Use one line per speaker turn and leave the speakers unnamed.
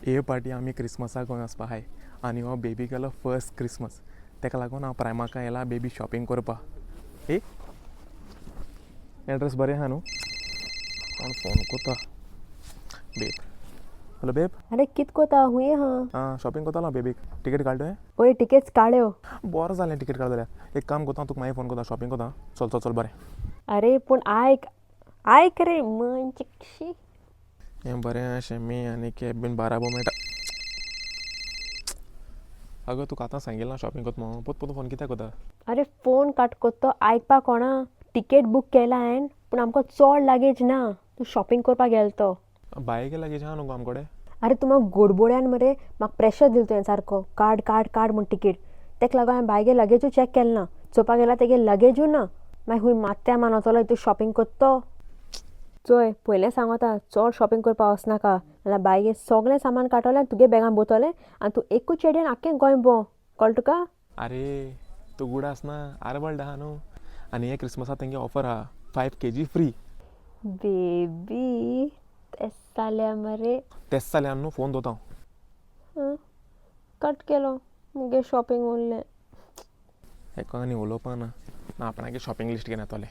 हे पाटी आमी क्रिसमसाक गोंय वचपा आहाय आनी हो बेबी गेलो फर्स्ट क्रिसमस. तेका लागून हांव प्रायमार्का येयला बेबी शॉपिंग करपा. ए एड्रेस बरें आहा न्हू? कोण फोन कोता? Babe, hello babe.
अरे कित कोता? हुंय आहा.
आं, शॉपिंग कोतालो बेबीक. टिकेट काडले?
पळय, टिकेट्स काडल्यो.
बरें जालें टिकेट काडलें जाल्यार. एक काम कोता, तुका मागीर फोन कोता, शॉपिंग कोता. चल चल चल, बरें.
अरे पूण आयक, आयक रे म्हणजे.
हें बरें आहा, शेमी आनी कॅब बीन बाराबो मेळटा. अगो, तुका आतां सांगिल्लें शॉपिंग कोत म्हणून, पोत पोत फोन कित्याक कोता?
अरे फोन काट कोत्तो, आयकपा कोणा. टिकेट बूक केला हांवें, पूण आमकां चड लागेज ना. तूं शॉपिंग करपाक गेलो तो.
बाय, लगेज आहा न्हू गो आमकोडे.
अरे तूं म्हाका गोडबोड्यान मरे, म्हाका प्रेशर दिल तुवें सारको, काड काड काड म्हूण टिकेट. तेका लागून हांवें बायगे लगेजूय चॅक केलें ना. चोवपाक गेल्यार तेगे लगेजूय ना. मागीर खूंय माथ्या मानवतलो तूं शॉपिंग करतो. चोय, पयलें सांगोता, चड शॉपिंग करपाक वचनाका, नाल्यार बायगे सगळें सामान काडटलें, तुगे बॅगान भरतलें आनी तूं एकूच चेडयेन आख्खें गोंय भोंव. कळ्ळें तुका?
अरे तूं गुडास ना, आरबल्ड आहा न्हू. आनी हे क्रिसमसाक तेंगे ऑफर आहा, 5 kg free.
Baby, तेंच जाल्यार मरे.
तेच जाल्यार न्हू, फोन दवरता हांव.
कट केलो, मुगे शॉपिंग उरलें.
हेका आनी उलोवपा ना ना, आपणागे शॉपिंग लिस्ट घेवन येतोलें.